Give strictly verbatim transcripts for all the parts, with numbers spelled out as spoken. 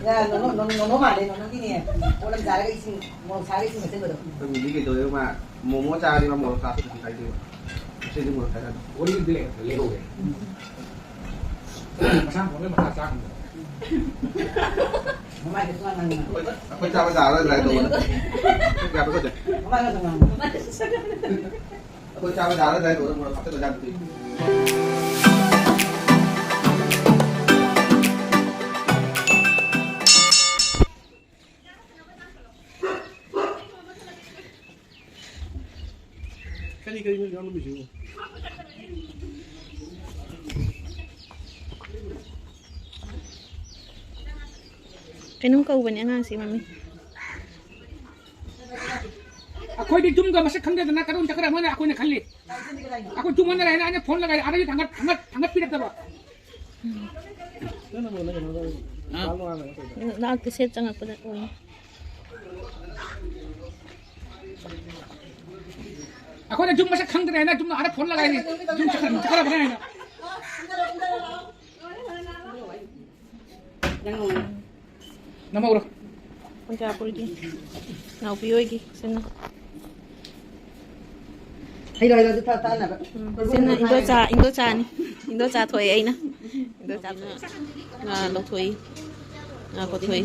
ꯅꯣꯅꯣ, ꯅꯣꯅꯣ, ꯅꯣꯅꯣ ꯃꯥꯜꯂꯦ, ꯅꯣꯅꯣꯒꯤꯅꯦ꯫ ꯑꯣꯠ ꯑꯃ ꯆꯥꯔꯒ ꯏꯁꯤꯡ, ꯃꯣꯔꯣꯛ ꯁꯥꯔꯒ ꯏꯁꯤꯡ ꯍꯩꯖꯤꯟꯕꯗꯣ꯫ ꯑꯩꯈꯣꯏ ꯃꯤꯗꯤ ꯀꯩꯗꯧꯋꯦ, ꯃꯥ ꯃꯣꯃꯣ ꯆꯥꯔꯗꯤ ꯃꯥ ꯃꯣꯔꯣꯛ ꯆꯥꯕꯁꯨ ꯀꯩꯁꯨ ꯀꯥꯏꯗꯦꯕ꯫ ꯉꯁꯤꯗꯤ ꯃꯣꯔꯣꯛ ꯆꯥꯗꯦ꯫ ꯋꯥꯔꯤꯗꯤ ꯂꯩꯍꯧꯔꯦ꯫ ꯃꯁꯥ ꯃꯇꯣꯝꯇ ꯃꯁꯥ ꯆꯥ ꯉꯝꯗꯕ꯫ ꯃꯃꯥꯏꯗ ꯁꯨꯃꯥꯏꯅ ꯉꯥꯡꯉꯤ꯫ ꯑꯩꯈꯣꯏ, ꯑꯩꯈꯣꯏ ꯆꯥꯕ ꯇꯥꯔꯔꯣꯏ ꯑꯗꯨꯃꯥꯏꯅ ꯇꯧꯕꯗ꯫ ꯄꯨꯡ ꯀꯌꯥ ꯄꯤꯛꯀꯗꯣꯏ? ꯃꯃꯥꯏꯗ ꯉꯥꯡꯉꯤ꯫ ꯑꯩꯈꯣꯏ ꯆꯥꯕ ꯌꯥꯔꯣꯏꯗ꯭ꯔꯥ ꯍꯥꯏꯗꯣ ꯃꯣꯔꯣꯛ ꯍꯥꯞꯆꯤꯜꯂꯒ ꯌꯥꯝ ꯊꯨꯏ꯫ ꯀꯔꯤ ꯀꯔꯤꯅꯣ ꯌꯥꯎꯔꯝꯃꯤꯁꯤꯕꯨ? ꯀꯩꯅꯣꯝ ꯀꯧꯕꯅꯦ ꯑꯉꯥꯡꯁꯤ ꯃꯃꯤꯡ꯫ ꯑꯩꯈꯣꯏꯗꯤ ꯌꯨꯝꯒ ꯃꯁꯛ ꯈꯪꯗꯗꯅ ꯀꯔꯣꯝ ꯆꯠꯈ꯭ꯔꯦ ꯃꯣꯏꯅ ꯑꯩꯈꯣꯏꯅ ꯈꯜꯂꯤ꯫ ꯑꯩꯈꯣꯏ ꯌꯨꯝ ꯍꯟꯅ ꯂꯩꯅ ꯑꯩꯅ ꯐꯣꯟ ꯂꯒꯥꯏ ꯑꯥꯗꯒꯤ ꯊꯥꯡꯒꯠ-, ꯊꯥꯡꯒꯠ-, ꯊꯥꯡꯒꯠꯄꯤꯔꯛꯇꯕ꯫ ꯂꯥꯛꯇꯦ, ꯁꯦꯠ ꯆꯪꯉꯛꯄꯗ ꯑꯣꯏꯅꯤ꯫ ꯑꯩꯈꯣꯏꯅ ꯌꯨꯝ ꯃꯁꯛ ꯈꯪꯗ꯭ꯔꯦ ꯍꯥꯏꯅ ꯌꯨꯝ ꯑꯥꯗ ꯐꯣꯟ ꯂꯒꯥꯏꯅꯤ꯫ ꯌꯨꯝ ꯆꯠꯈ꯭ꯔ-, ꯆꯠꯈ꯭ꯔꯕꯅꯦ ꯍꯥꯏꯅ꯫ ꯅꯪ ꯅꯝꯍꯧꯔꯣ꯫ ꯄꯟꯖꯥꯄꯨꯔꯒꯤ ꯅꯥꯎꯄꯤ ꯍꯣꯏꯒꯤ ꯁꯤꯅ꯫ ꯍꯩꯔꯣ, ꯍꯩꯔꯣ, ꯑꯗꯨ ꯊꯛ-, ꯊꯛꯅꯕ꯫ ꯎꯝ, ꯁꯤꯅ ꯏꯟꯗꯣꯆꯥ, ꯏꯟꯗꯣꯆꯥꯅꯤ꯫ ꯏꯟꯗꯣꯆꯥ ꯊꯣꯛꯑꯦ ꯑꯩꯅ꯫ ꯏꯟꯗꯣꯆꯥ ꯊꯣꯛꯑꯦ꯫ ꯉꯥ ꯂꯧꯊꯣꯛꯏ꯫ ꯉꯥ ꯀꯣꯊꯣꯛꯏ꯫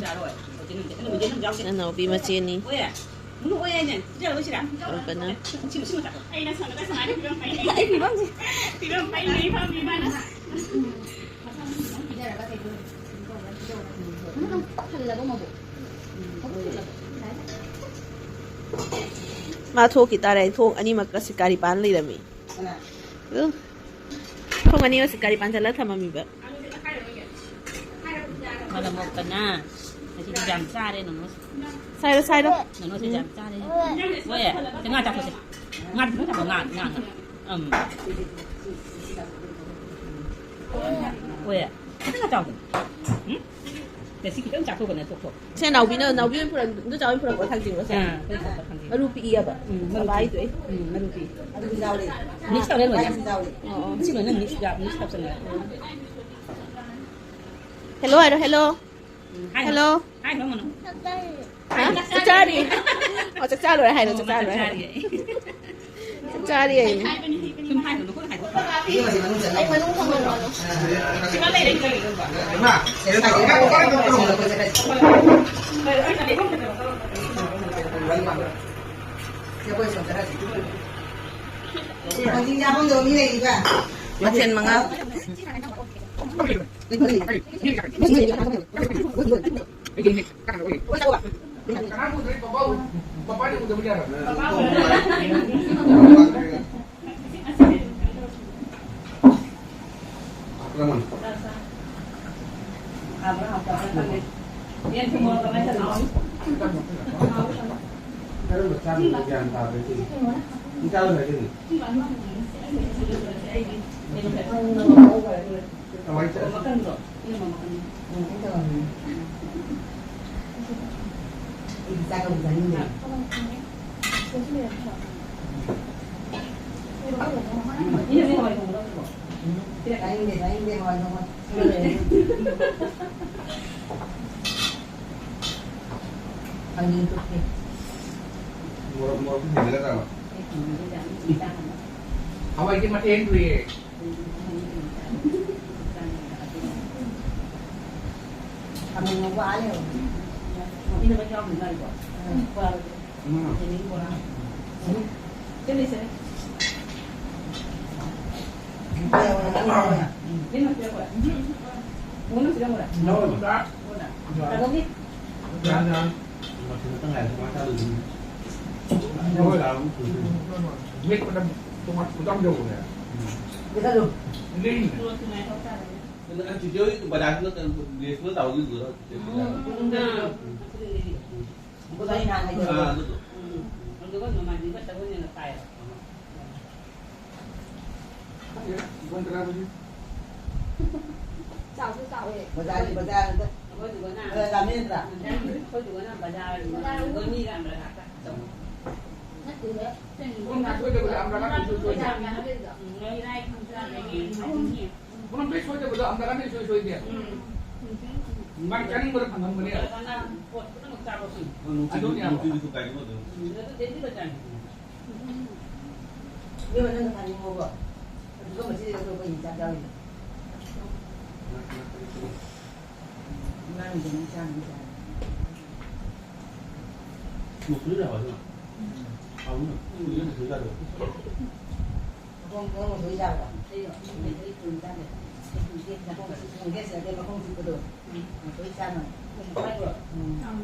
ꯅꯅꯥꯎꯄꯤ ꯃꯆꯦꯅꯤ꯫ ꯇꯧꯔꯛꯀꯅ꯫ ꯑꯩ ꯐꯤꯕꯝꯁꯦ, ꯐꯤꯕꯝ ꯐꯩꯅꯦ, ꯐꯝꯃꯤ ꯃꯥꯅ꯫ ꯃꯥ ꯊꯣꯛꯈꯤ ꯇꯥꯔꯦ꯫ ꯑꯩ ꯊꯣꯡ ꯑꯅꯤꯃꯛꯀ ꯁꯤꯀꯥꯔꯤ ꯄꯥꯟ ꯂꯩꯔꯝꯃꯤ꯫ ꯑꯗꯨ ꯊꯣꯡ ꯑꯅꯤꯃꯛ ꯁꯤꯀꯥꯔꯤ ꯄꯥꯟꯁꯤꯜꯂ ꯊꯝꯃꯝꯃꯤꯕ꯫ ꯃꯔꯝ ꯃꯣꯛꯄꯅ ꯉꯁꯤꯗꯤ ꯌꯥꯝ ꯆꯥꯔꯦ ꯅꯅꯨ꯫ ꯁꯥꯏꯔꯣ, ꯁꯥꯏꯔꯣ꯫ ꯅꯅꯨꯁꯦ ꯌꯥꯝ ꯆꯥꯔꯦ꯫ ꯍꯣꯏ, ꯁꯦ ꯉꯥ ꯆꯥꯊꯣꯛꯁꯦ꯫ ꯉꯥ ꯊꯣꯡꯕ ꯉꯥ, ꯉꯥ, ꯉꯥ꯫ ꯎꯝ꯫ ꯍꯣꯏ꯫ ꯈꯤꯇꯪ ꯆꯥꯎꯕꯅꯦ꯫ ꯎꯝ? ꯉꯁꯤ ꯈꯤꯇꯪ ꯆꯥꯊꯣꯛꯀꯅꯦ, ꯇꯣꯛꯊꯣꯛ꯫ ꯁꯦ, ꯅꯥꯎꯕꯤꯅ, ꯅꯥꯎꯕꯤ ꯑꯣꯏꯅ ꯄꯨꯔꯛ-, ꯏꯟꯗꯣꯆꯥ ꯑꯣꯏꯅ ꯄꯨꯔꯛꯄ ꯊꯥꯡꯖꯤꯡꯗꯣ, ꯁꯦ꯫ ꯑꯥ, ꯑꯩꯈꯣꯏ ꯄꯨꯔꯛꯄ ꯊꯥꯡꯖꯤꯡ꯫ ꯃꯔꯨ ꯄꯤꯛꯏꯌꯦꯕ꯫ ꯎꯝ, ꯃꯔꯨ ꯄꯤꯛꯏ꯫ ꯎꯝ, ꯃꯔꯨ ꯄꯤꯛꯏ꯫ ꯑꯗꯨꯗꯤ ꯌꯥꯎꯔꯦ꯫ Mix ꯇꯧꯔꯦ ꯂꯣꯏꯅ꯫ ꯑꯗꯨꯗꯤ ꯌꯥꯎꯔꯦ꯫ ꯑꯣ, ꯑꯣ꯫ ꯁꯤ ꯂꯣꯏꯅ mix ꯌꯥ-, mix ꯇꯧꯁꯜꯂꯦ꯫ Hello ꯍꯥꯏꯔꯣ, hello꯫ ꯍꯦꯜꯂꯣ꯫ ꯍꯥꯏ, ꯍꯥꯏ, ꯃꯃꯥ꯫ ꯍꯥ? ꯆꯥꯛ ꯆꯥꯔꯤ꯫ ꯑꯣ, ꯆꯥꯛ ꯆꯥ ꯂꯣꯏꯔꯦ ꯍꯥꯏꯔꯣ, ꯆꯥꯛ ꯆꯥ ꯂꯣꯏꯔꯦ ꯍꯥꯏꯔꯣ꯫ ꯆꯥꯔꯤ꯫ ꯆꯥꯛ ꯆꯥꯔꯤ ꯑꯩ꯫ ꯁꯨꯝ ꯍꯥꯏꯒꯅꯨ, ꯈꯨꯠ ꯍꯥꯏꯗꯣꯛꯑꯣ꯫ ꯑꯩ ꯃꯅꯨꯡ ꯊꯝꯃꯝꯃꯣ꯫ ꯁꯤꯃ ꯂꯩꯔꯦ꯫ ꯃꯊꯦꯜ ꯃꯉꯥ꯫ ꯀꯔꯝꯕ ꯆꯥꯗꯣꯏꯅꯣ ꯒ꯭ꯌꯥꯟ ꯇꯥꯗ꯭ꯔꯦ ꯁꯤꯗꯤ꯫ ꯁꯤ ꯆꯥꯕ ꯐꯩ ꯁꯤꯗꯤ꯫ ꯀꯃꯥꯏ ꯆꯠ- ꯃꯣꯔꯣꯛ, ꯃꯣꯔꯣꯛꯇꯤ ꯍꯦꯟꯖꯤꯜꯂ ꯆꯥꯕ꯫ ꯍꯋꯥꯏꯗꯤ ꯃꯊꯦꯜ ꯁꯨꯏꯌꯦ꯫ ꯎꯝ꯫ ꯌꯥ, ꯌꯥ꯫ ꯃꯊꯦꯜ ꯈꯛꯇꯪ ꯉꯥꯏꯔꯦ, ꯀꯃꯥꯏ ꯆꯥꯗꯣꯏꯅꯣ? ꯃꯦꯠꯄꯗ ꯇꯣꯉꯥꯟ ꯈꯨꯆꯥꯝ ꯌꯧꯕꯅꯦ꯫ ꯂꯦꯡꯉꯤꯅꯦ꯫ ꯑꯗꯨ ꯅꯪ ꯆꯤꯆꯦ ꯍꯣꯏ ꯕꯖꯥꯔꯗ ꯅꯠꯇꯅ ꯂꯦꯁ ꯂꯣꯏ ꯇꯧꯍꯧꯔꯤ ꯎꯗ꯭ꯔꯣ? ꯎꯝ꯫ ꯎꯝ꯫ ꯑꯗꯨꯗꯣ꯫ ꯎꯝ꯫ ꯑꯗꯨꯒ ꯅꯣꯡꯃꯥꯏꯖꯤꯡꯒ ꯁꯒꯣꯜꯁꯦꯜꯒ ꯇꯥꯏꯌꯦꯕ꯫ ꯆꯥꯎꯁꯨ ꯆꯥꯎꯋꯦ꯫ ꯕꯖꯥꯔꯒꯤ ꯕꯖꯥꯔꯗ꯫ ꯑꯩꯈꯣꯏꯗꯨꯒꯅ ꯕꯖꯥꯔ ꯂꯥꯃꯦꯟꯗ꯭ꯔꯥ? ꯑꯩꯈꯣꯏꯗꯨꯒꯅ ꯕꯖꯥꯔ ꯂꯣꯏꯅꯤꯒ ꯑꯃꯔꯛ ꯂꯥꯛꯄ꯫ ꯅꯠꯇꯦꯍꯦ꯫ ꯄꯨꯡ ꯁꯣꯏꯗꯕꯗ ꯑꯃꯔꯛ ꯂꯥꯛꯄ ꯁꯣꯏꯗꯦ꯫ ꯎꯝ, ꯂꯩꯔꯥꯏ ꯈꯪꯖꯥ, ꯂꯩꯔꯦꯟ ꯍꯥꯏꯗꯨꯅꯤ꯫ ꯄꯨꯂꯞ ꯂꯣꯏ ꯁꯣꯏꯗꯕꯗꯣ ꯑꯃꯔꯛ ꯂꯥꯛꯄ ꯁꯣꯏ ꯁꯣꯏꯗꯦ꯫ ꯎꯝ꯫ ꯃꯥꯏ ꯆꯥꯅꯤꯡꯕꯗ ꯐꯪꯉꯝꯒꯅꯤ꯫ ꯅꯪ ꯅꯨꯡꯇꯤ-, ꯑꯗꯨꯅꯦꯕ꯫ ꯅꯨꯡꯇꯤꯒꯤ ꯁꯨ ꯀꯥꯏꯗꯅꯣ ꯑꯗꯨꯝ꯫ ꯎꯝ, ꯑꯗꯨ ꯗꯦꯜꯂꯤꯗ ꯆꯥꯅꯤꯡꯉꯤ꯫ ꯏꯕꯦꯝꯃ, ꯅꯪꯅ ꯊꯥꯅꯤꯡꯉꯣꯕ꯫ ꯑꯗꯨꯒ ꯃꯁꯤꯗꯩꯗ ꯑꯩꯈꯣꯏ ꯆꯥꯛ ꯆꯥꯔꯨꯁꯦ꯫ ꯉꯥꯡꯗꯦ, ꯅꯪ ꯆꯥꯅꯤ, ꯆꯥꯅꯤ꯫ ꯃꯈꯣꯡ ꯆꯥꯕ ꯑꯗꯨꯅ ꯍꯥꯎꯅ ꯀꯨꯏꯅ ꯃꯈꯣꯡ ꯆꯥꯗꯕ꯫ ꯃꯈꯣꯡ, ꯃꯈꯣꯡ ꯃꯁꯣꯏ ꯆꯥꯕ꯭ꯔꯥ? ꯑꯩ ꯃꯈꯣꯡ ꯂꯩꯇ꯭ꯔꯗꯤ ꯊꯣꯡ ꯆꯥꯗꯦ꯫ ꯃꯈꯣꯡ ꯆꯤꯛꯄꯗꯣ꯫ ꯎꯝ, ꯃꯁꯣꯏ ꯆꯥꯅꯕ꯫ ꯎꯝ, ꯍꯥꯏꯕ꯭ꯔꯣ? ꯎꯝ꯫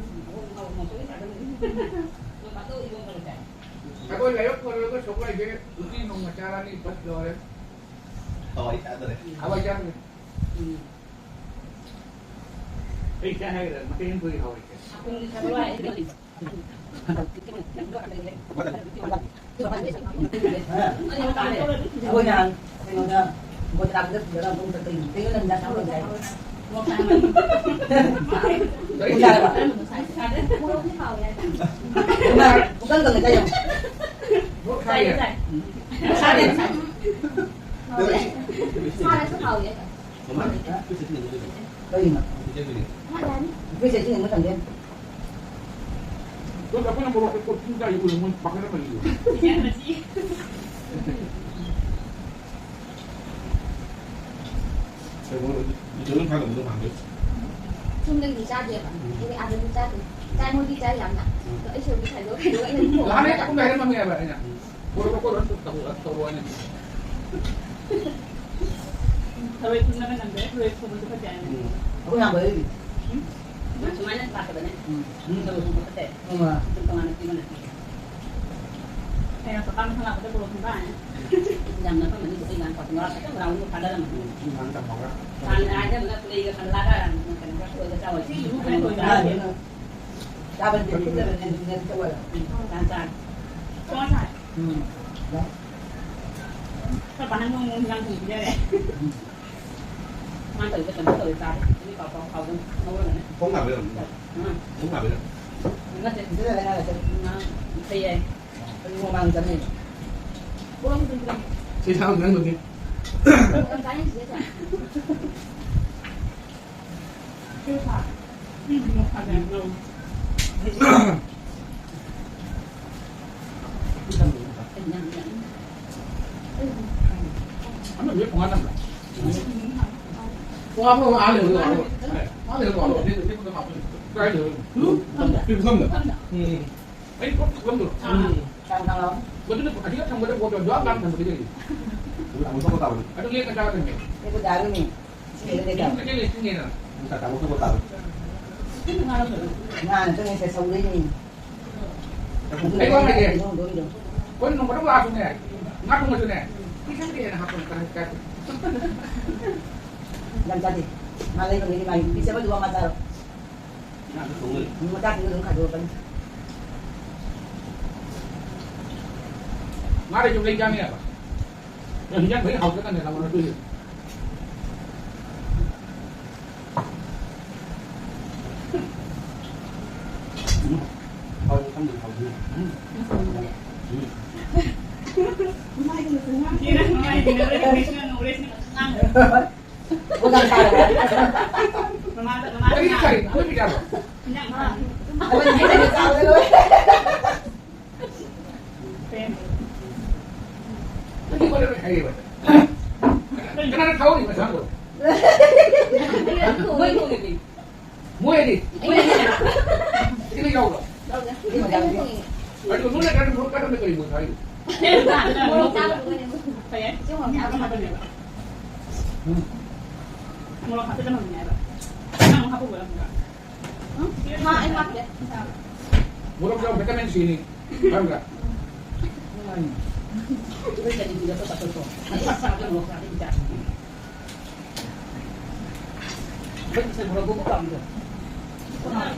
ꯃꯈꯣꯡ ꯃꯁꯣꯏ ꯆꯥꯗꯕꯅꯤ꯫ ꯅꯣꯡ ꯐꯥꯗꯣꯛ ꯏꯔꯣꯟꯕ ꯆꯥꯏ꯫ ꯑꯩꯈꯣꯏ ꯂꯥꯏꯕꯛ ꯐꯔꯒ ꯁꯒꯣꯜꯁꯦ ꯎꯇꯤ ꯅꯣꯡꯃ ꯆꯥꯔꯅꯤ, ꯕꯁ ꯂꯣꯏꯔꯦ꯫ ꯍꯋꯥꯏ ꯆꯥꯗ꯭ꯔꯦ꯫ ꯍꯋꯥꯏ ꯆꯥꯗ꯭ꯔꯦ꯫ ꯎꯝ꯫ ꯑꯩ ꯆꯥ ꯍꯥꯏꯒꯗ꯭ꯔꯥ? ꯃꯇꯦꯛ ꯑꯃ ꯊꯣꯛꯏ ꯍꯋꯥꯏꯁꯦ꯫ ꯑꯩꯈꯣꯏ ꯅꯍꯥꯟ ꯀꯩꯅꯣꯗ ꯒꯣꯇ꯭ꯔꯥꯛꯇ ꯄꯨꯔꯒ ꯑꯃꯨꯛ ꯆꯠꯇꯣꯏꯅꯤ꯫ ꯀꯩꯅꯣ ꯅꯪ ꯆꯥꯛ ꯆꯥꯔꯨꯔꯁꯦ ꯍꯥꯏ? ꯄꯨꯡ ꯀꯌꯥ ꯍꯥꯏꯕ? ꯄꯨꯡ ꯀꯌꯥ ꯍꯥꯏꯕ? ꯄꯨꯡ ꯀꯌꯥ ꯍꯥꯏꯕ? ꯆꯥꯏ, ꯆꯥꯏ꯫ ꯆꯥꯔꯦ, ꯆꯥꯏ꯫ ꯍꯥꯎꯋꯦ꯫ ꯁꯥꯔꯁꯨ ꯍꯥꯎꯋꯦ꯫ ꯀꯩꯅꯣ? ꯃꯥ ꯌꯥꯅꯤ꯫ ꯑꯩꯈꯣꯏ ꯆꯦꯁꯨ ꯌꯦꯡꯕ ꯆꯪꯒꯦ꯫ ꯑꯗꯣ ꯑꯩꯈꯣꯏꯅ ꯃꯣꯔꯣꯛꯁꯦ ꯀꯣꯠꯄꯁꯨ ꯆꯥꯏ, ꯎꯔꯦ, ꯃꯣꯏ ꯄꯥꯈꯠꯂꯝꯃꯅꯤ꯫ ꯏꯆꯟ ꯃꯆꯤ꯫ ꯀꯩꯅꯣ, ꯏꯆꯟꯅ ꯊꯥꯒꯠꯄꯗꯣ ꯃꯥꯟꯗꯦ꯫ ꯁꯣꯝꯗꯒꯤꯗꯤ ꯆꯥꯗꯦꯕ꯫ ꯎꯝ꯫ ꯑꯩꯗꯤ ꯑꯥꯗꯗꯤ ꯆꯥꯗꯦ꯫ ꯆꯥꯏ, ꯃꯣꯏꯗꯤ ꯆꯥꯏ ꯌꯥꯝꯅ꯫ ꯎꯝ꯫ ꯑꯗꯣ ꯑꯩ ꯁꯣꯝꯗ ꯈꯥꯏꯗꯣꯛ-, ꯈꯥꯏꯗꯣꯛꯑ ꯑꯩꯅ ꯅꯍꯥꯟ ꯑꯩ ꯆꯥꯛꯈꯨꯝꯗ ꯍꯥꯏꯔꯝꯃꯝꯃꯦ ꯍꯥꯏꯕ ꯑꯩꯅ꯫ ꯎꯝ꯫ ꯀꯣꯠꯂꯣ, ꯀꯣꯠꯂꯣ, ꯇꯧꯔꯣ, ꯇꯧꯔꯣ ꯍꯥꯏꯅ꯫ ꯊꯔꯣꯏ ꯊꯣꯡꯅꯕ ꯅꯪꯗ꯭ꯔꯦ, ꯊꯔꯣꯏ ꯊꯣꯡꯕꯁꯨ ꯐꯖꯔꯦ꯫ ꯎꯝ꯫ ꯑꯩꯈꯣꯏ ꯍꯥꯟꯕ ꯑꯩꯒꯤ꯫ ꯎꯝ? ꯁꯨꯃꯥꯏꯅ ꯂꯥꯛꯄꯗꯅꯦ꯫ ꯎꯝ꯫ ꯊꯔꯣꯏ ꯊꯣꯡꯕ ꯐꯖꯩ꯫ ꯎꯝ꯫ ꯑꯗꯨꯝ ꯇꯣꯉꯥꯟꯅ ꯄꯤꯕꯅꯦ꯫ ꯀꯩꯅꯣ, ꯁꯣꯀꯥ ꯃꯊꯪ ꯂꯥꯛꯄꯗ ꯄꯨꯔꯛꯈꯤꯕ ꯍꯥꯏꯅ꯫ ꯌꯥꯝꯅ ꯐꯝꯃꯅꯤ, ꯑꯩ ꯉꯥꯡ ꯄꯥꯎ ꯉꯥꯡ ꯈꯤꯇꯪ ꯉꯥꯡ ꯐꯥꯗꯔꯝꯃꯅꯤ꯫ ꯎꯝ, ꯉꯥꯡ ꯇꯝꯃꯒ꯫ ꯍꯥꯟꯅ ꯍꯥꯏꯅꯕꯅ ꯄꯨꯂꯩꯒ ꯈꯜꯂꯒ ꯀꯩꯅꯣꯒ ꯊꯣꯏꯒ ꯆꯥꯎꯔꯁꯤ꯫ ꯎꯝ꯫ ꯆꯥꯕꯗꯤ ꯄꯤꯖꯕꯅꯦ, ꯑꯗꯨꯝ ꯆꯠꯂꯒ꯫ ꯎꯝ, ꯆꯥ, ꯆꯥ꯫ ꯎꯝ꯫ ꯈꯔ ꯄꯥꯍꯟ ꯉꯝꯃꯣ, ꯍꯤꯟꯖꯥꯡ ꯊꯣꯡ ꯄꯤꯖꯔꯦ꯫ ꯎꯝ꯫ ꯃꯥ ꯇꯧꯔꯤꯗꯣ ꯀꯩꯅꯣ ꯇꯧꯔꯦ, ꯆꯥꯔꯦ꯫ ꯃꯤ ꯄꯥꯎ ꯄꯥꯎ ꯐꯥꯎꯗꯅ ꯉꯧꯔꯒꯅꯦ꯫ ꯈꯣꯡ ꯅꯥꯕꯩꯔꯣ? ꯎꯝ꯫ ꯈꯣꯡ ꯅꯥꯕꯩꯔꯣ? ꯅꯠꯇꯦ꯫ ꯄꯤꯖꯔꯒ ꯉꯥꯏꯔꯁꯦ꯫ ꯉꯥ ꯐꯩ ꯍꯥꯏ꯫ ꯑꯗꯨ ꯃꯃꯥꯡ ꯆꯠꯅꯩꯕ꯫ ꯁꯤ ꯁꯥꯎꯟ ꯅꯪꯕꯨꯗꯤ꯫ ꯌꯥꯝ ꯆꯥꯅꯤꯡꯗꯦ, ꯆꯥ꯫ ꯎꯝ꯫ ꯑꯩ ꯄꯣꯠ ꯊꯝꯐꯝꯗꯣ꯫ ꯎꯝ꯫ ꯀꯥꯡ ꯀꯥꯡ ꯂꯥꯎ꯫ ꯃꯗꯨꯅ ꯑꯁꯤꯗ ꯊꯝꯒꯗꯕ ꯄꯣꯠꯇꯣ ꯑꯗꯨ ꯌꯥꯝ ꯂꯥꯞꯅ ꯊꯝꯕꯗꯤ ꯀꯔꯤꯒꯤ? ꯑꯗꯨ ꯂꯥꯡꯕ ꯊꯣꯛꯄ ꯇꯥꯕꯅꯤ꯫ ꯑꯗꯨ ꯂꯦꯛꯀ ꯆꯥꯒꯗꯕꯅꯦ꯫ ꯂꯦꯛꯄ ꯆꯥꯒꯗꯕꯅꯤ꯫ ꯁꯤꯗ ꯂꯦꯛꯀ꯫ ꯌꯨꯝꯗ ꯆꯦꯜꯂꯦ ꯁꯤꯅꯦꯅ꯫ ꯅꯨꯡꯁꯥ ꯆꯥꯕ ꯊꯣꯛꯄ ꯇꯥꯕꯅꯤ꯫ ꯉꯥꯅ ꯆꯪꯉꯤꯁꯦ ꯁꯧꯗꯣꯏꯅꯤ꯫ ꯑꯩ ꯋꯥ ꯍꯥꯏꯒꯦ꯫ ꯀꯩꯅꯣ ꯍꯨꯟꯗꯣꯛꯏꯗꯣ꯫ ꯑꯩꯈꯣꯏ ꯅꯣꯡ ꯐꯥꯗꯣꯛ ꯂꯥꯛꯑꯁꯨꯅꯦ, ꯉꯥ ꯊꯣꯡꯉꯁꯨꯅꯦ, ꯄꯤꯁꯪꯗꯤ ꯍꯦꯟꯅ ꯍꯥꯞꯄꯣ, ꯀꯔꯥꯏ ꯀꯥꯏ꯫ ꯌꯥꯝ ꯆꯥꯗꯦ꯫ ꯃꯥ ꯂꯩꯕ ꯃꯤꯗꯤ ꯃꯥꯒꯤ ꯄꯤꯖꯕꯗꯨ ꯃꯥ ꯆꯥꯔꯣ꯫ ꯃꯆꯥꯁꯤꯡꯗꯣ ꯑꯗꯨꯝ ꯈꯥꯏꯗꯣꯛꯑꯛꯀꯅꯤ꯫ ꯉꯥꯗꯤ ꯁꯨꯝ ꯂꯩ ꯆꯥꯅꯤꯡꯉꯦꯕ꯫ ꯍꯤꯟꯖꯥꯡ ꯐꯖꯅ ꯍꯥꯎꯇ꯭ꯔꯀꯥꯟꯗ ꯂꯥꯎꯅ ꯑꯗꯨꯏꯁꯨ꯫ ꯎꯝ꯫ ꯍꯥꯎ, ꯈꯪꯗꯦ, ꯍꯥꯎ꯫ ꯎꯝ꯫ ꯎꯝ꯫ ꯃꯃꯥꯗ, ꯃꯃꯥꯗ ꯀꯔꯤ ꯉꯥꯡꯉꯣ꯫ ꯆꯥꯔꯤ? ꯑꯩꯈꯣꯏ ꯄꯤꯖꯔꯣ? ꯏꯟꯖꯥꯡ ꯃꯥ ꯑꯩꯈꯣꯏ ꯃꯤꯠꯇꯗꯤ ꯆꯥꯕꯗ ꯂꯣꯏ꯫ ꯄꯦꯟ꯫ ꯑꯗꯨꯗꯤ ꯑꯩꯈꯣꯏ ꯂꯣꯏ ꯍꯩꯌꯦꯕ꯫ ꯀꯅꯥꯅ ꯊꯥꯎꯔꯤ ꯃꯁꯥꯗꯣ? ꯃꯣꯏ ꯊꯣꯡꯉꯤꯅꯤ꯫ ꯃꯣꯏ ꯍꯥꯏꯗꯤ? ꯃꯣꯏ ꯍꯥꯏꯗꯤ? ꯁꯤꯗ ꯌꯥꯎꯕ꯭ꯔꯣ? ꯌꯥꯎꯗꯦ꯫ ꯑꯗꯨ ꯅꯣꯏꯅ ꯀꯔꯝꯕ, ꯀꯔꯝꯕ ꯀꯔꯤ ꯃꯣꯏ ꯊꯥꯔꯤꯅꯣ? ꯃꯣꯔꯣꯛ ꯆꯥꯕ ꯂꯣꯏꯔꯦ꯫ ꯐꯩꯌꯦ꯫ ꯁꯤ ꯃꯣꯔꯣꯛ ꯆꯥꯕ ꯍꯥꯞꯄꯅꯦꯕ꯫ ꯎꯝ꯫ ꯃꯣꯔꯣꯛ ꯍꯥꯞꯆꯤꯜꯂꯝꯃꯕꯅꯦ ꯍꯥꯏꯕ꯫ ꯅꯪ ꯑꯃꯨꯛ ꯍꯥꯞꯄꯨꯕ ꯌꯥꯕ꯭ꯔꯥ? ꯎꯝ? ꯃꯥ ꯑꯩ ꯍꯥꯞꯇꯦ꯫ ꯃꯣꯔꯣꯛ ꯌꯥꯎ vitamin Cꯅꯤ꯫ ꯈꯪꯕ꯭ꯔꯥ? ꯎꯝ꯫ ꯑꯩꯈꯣꯏ ꯀꯔꯤ ꯄꯤꯔꯛꯄ ꯆꯥꯊꯣꯛꯄ꯭ꯔꯣ? ꯑꯩ ꯆꯥꯕ ꯃꯣꯔꯣꯛ ꯆꯥꯕ ꯍꯤꯗꯥꯛ꯫ ꯑꯩꯈꯣꯏ ꯀꯤꯁꯟ ꯃꯣꯔꯣꯛ ꯀꯣꯛ ꯀꯣꯛ ꯂꯥꯎꯕꯤꯗꯣ꯫ ꯑꯥ꯫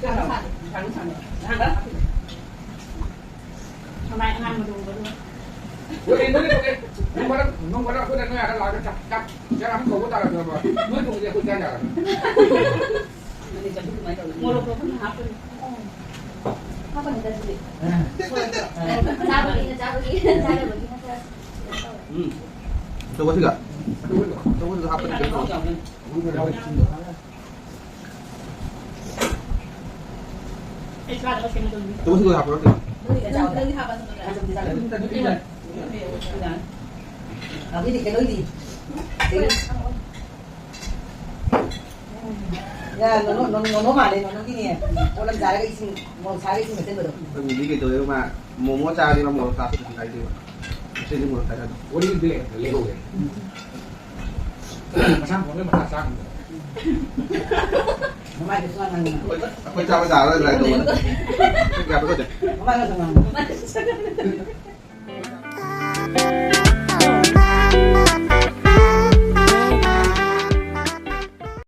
ꯁꯥꯡ ꯁꯥꯡ꯫ ꯁꯥꯡ ꯁꯥꯡ꯫ ꯅꯍꯥꯟ ꯈꯔ ꯍꯥꯞꯄꯤꯗꯣ꯫ ꯃꯃꯥꯏ ꯑꯉꯥꯡꯕꯗꯣ ꯎꯕꯗꯣ꯫ ꯍꯣꯏ, ꯅꯣꯏ ꯇꯧꯒꯦ꯫ ꯅꯣꯡ ꯐꯥꯗꯣꯛ, ꯅꯣꯡ ꯐꯥꯗꯣꯛ ꯑꯩꯈꯣꯏꯅ ꯅꯣꯏ ꯑꯥꯗ ꯂꯥꯛꯑꯒ ꯆꯥꯛ, ꯆꯥꯛ, ꯆꯥꯛ ꯑꯃ ꯀꯧꯕ ꯇꯥꯔꯕꯅꯦꯕ꯫ ꯅꯣꯏ ꯊꯣꯡꯕꯗꯤ ꯑꯩꯈꯣꯏ ꯆꯥ ꯌꯥꯔꯕꯅꯦ꯫ ꯃꯣꯔꯣꯛꯇꯣ ꯑꯩꯈꯣꯏꯅ ꯍꯥꯞꯄꯅꯤ꯫ ꯍꯥꯞꯄꯅꯤꯗ ꯑꯗꯨꯗꯤ꯫ ꯆꯥꯕꯒꯤꯅ ꯆꯥꯕꯒꯤ, ꯆꯥꯗꯕꯒꯤꯅ ꯈꯔ ꯀꯩꯅꯣ ꯇꯧꯋꯦ꯫ ꯎꯝ꯫ ꯑꯆꯧꯕꯁꯤꯒ? ꯑꯆꯧꯕꯁꯤꯒ ꯍꯥꯞꯄꯗꯤ ꯀꯩꯅꯣ ꯇꯧꯋꯦ꯫ ꯌꯥꯎꯕꯅꯤ꯫ ꯇꯨ ꯁꯤꯗ ꯍꯥꯞꯄ꯭ꯔꯣ? ꯅꯪꯗꯤ ꯀꯩꯅꯣꯗꯤ꯫ ꯌꯥ, ꯅꯣꯅꯣ, ꯅꯣꯅꯣ, ꯅꯣꯅꯣ ꯃꯥꯜꯂꯦ, ꯅꯣꯅꯣꯒꯤꯅꯦ꯫ ꯄꯣꯠ ꯑꯃ ꯆꯥꯔꯒ ꯏꯁꯤꯡ, ꯃꯣꯔꯣꯛ ꯁꯥꯔꯒ ꯏꯁꯤꯡ ꯊꯛꯆꯟꯕꯗꯣ꯫ ꯑꯩꯈꯣꯏ ꯃꯤꯗꯤ ꯀꯩꯗꯧꯋꯦꯕ, ꯃꯥ ꯃꯣꯃꯣ ꯆꯥꯔꯗꯤ ꯃꯥ ꯃꯣꯔꯣꯛ ꯆꯥꯕꯁꯨ ꯀꯩꯁꯨ ꯀꯥꯏꯗꯦꯕ꯫ ꯏꯁꯤꯡꯗꯤ ꯃꯣꯔꯣꯛ ꯆꯥꯏ ꯍꯥꯏꯕ꯫ ꯋꯥꯔꯤꯗꯤ ꯂꯩꯍꯧꯔꯦ꯫ ꯃꯁꯥ ꯃꯇꯣꯝꯇ ꯃꯊꯥ ꯆꯥꯈꯤꯕꯗꯣ꯫ ꯃꯃꯥꯏꯗ ꯁꯨꯃꯥꯏꯅ ꯉꯥꯡꯉꯤ꯫ ꯑꯩꯈꯣꯏ ꯆꯥꯕ ꯇꯥꯔꯔꯣꯏ ꯑꯗꯨꯃꯥꯏꯅ ꯇꯧꯕꯗ꯫ ꯄꯨꯡ ꯀꯌꯥ ꯄꯨꯊꯣꯛꯀꯦ? ꯃꯃꯥꯏꯗ ꯁꯨꯃꯥꯏꯅ ꯉꯥꯡꯉꯤ꯫